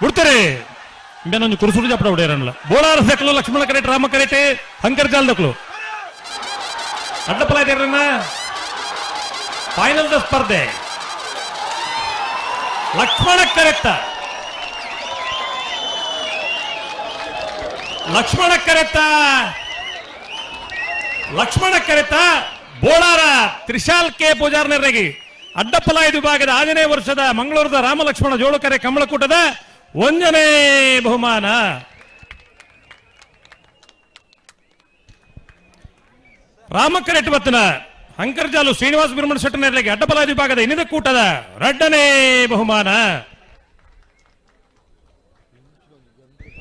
ಬಿಡ್ತಾರೆ ಇಂಬೆನೊಂಜಿ ಕುರುಸುಡು ಜಪ್ಪಡ ಉಡೇರನ್ಲ ಬೋಳಾರ ದಕ್ಕಲು ಲಕ್ಷ್ಮಣ ಕರೆಟ್ Rama ಕರೆಟೆ ಹಂಕರ್ಜಾಲ್ ದಕ್ಕಲು ಅಡ್ಡಪಲ final the ಸ್ಪರ್ಧೆ ಲಕ್ಷ್ಮಣ ಕರೆಕ್ಟ ಲಕ್ಷ್ಮಣ ಕರೆತ ಲಕ್ಷ್ಮಣ ಕರೆತ ಬೋಳಾರ ತ್ರಿಶಾಲ್ ಕೆ ಪೂಜಾರ್ ನೆರಗಿ ಅಡ್ಡಪ್ಪಲಾಯ ವಿಭಾಗದ 6ನೇ ವರ್ಷದ ಮಂಗಳೂರದ ರಾಮಲಕ್ಷ್ಮಣ ಜೋಳುಕರೆ ಕಮಲಕೂಟದ 1ನೇ ಬಹುಮಾನ. ರಾಮಕರೆಟ್ ಬತ್ತನ ಹಂಕರ್ಜಾಲು ಶ್ರೀನಿವಾಸ ಬಿರ್ಮಣ ಶೆಟ್ಟರ್ ನೆರಳಿಗೆ ಅಡ್ಡಪಲಾಯ ವಿಭಾಗದ ಇನ್ನಿದ ಕೂಟದ 2ನೇ ಬಹುಮಾನ.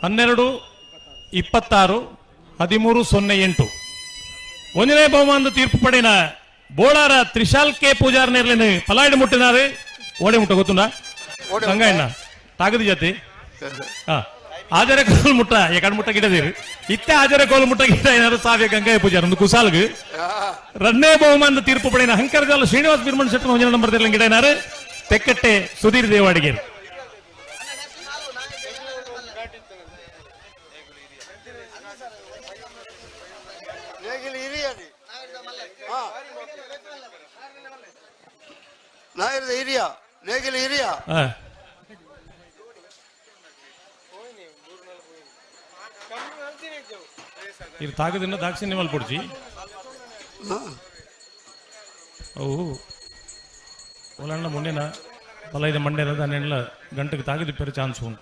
12 26 13 08 1ನೇ ಬಹುಮಾನದ ತೀರ್ಪು ಪಡಿನ ಬೋಳಾರ ತ್ರಿಶಾಲ್ ಕೆ ಪೂಜಾರ್ ನೇರ್ಲಿನ ಪಲಾಯ್ಡು ಮುಟ್ಟಿನಾರು ಓಡೆ ಮುಟ್ಟ ಗೊತ್ತುಂಡ ಗಂಗಾಯಣ್ಣ ತಾಗದಿ ಜಾತಿ ಆಜರೆ ಕೋಲ್ ಮುಟ್ಟ ಎಕಡ್ ಮುಟ್ಟ ಗಿಡದಿರು ಇತ್ತೆ ಆಜರೆ ಕೋಲ್ ಮುಟ್ಟ ಗಿಡ ಏನಾರು ಸಾವಿಯ ಗಂಗಾಯ ಪೂಜಾರ್ ಒಂದು ಕುಸಾಲ್ಗ್ 2ನೇ ಬಹುಮಾನದ ತೀರ್ಪು ಪಡಿನ ಹಂಕರ್ಜಾಲ ಶ್ರೀನಿವಾಸ್ ಬಿರ್ಮಣ್ ಶೆಟ್ಟರ್ 1 ನಂಬರ್ ಗಿಡ ಏನಾರು ತೆಕ್ಕಟ್ಟೆ ಸುಧೀರ್ ದೇವಾಡಿಗೆ. ಇದು ತಾಗದಿನ ದಾಕ್ಷಿಣ್ಯ ಮಲ್ಪೊಡ್ಚಿ ಅವು ಒಲಣ್ಣ ಮೊನ್ನೆನ ಪಲೈದ ಮಂಡ್ಯದ 12 ಗಂಟೆಗೆ ತಾಗದಿ ಪೆರ ಚಾನ್ಸ್ ಉಂಟು.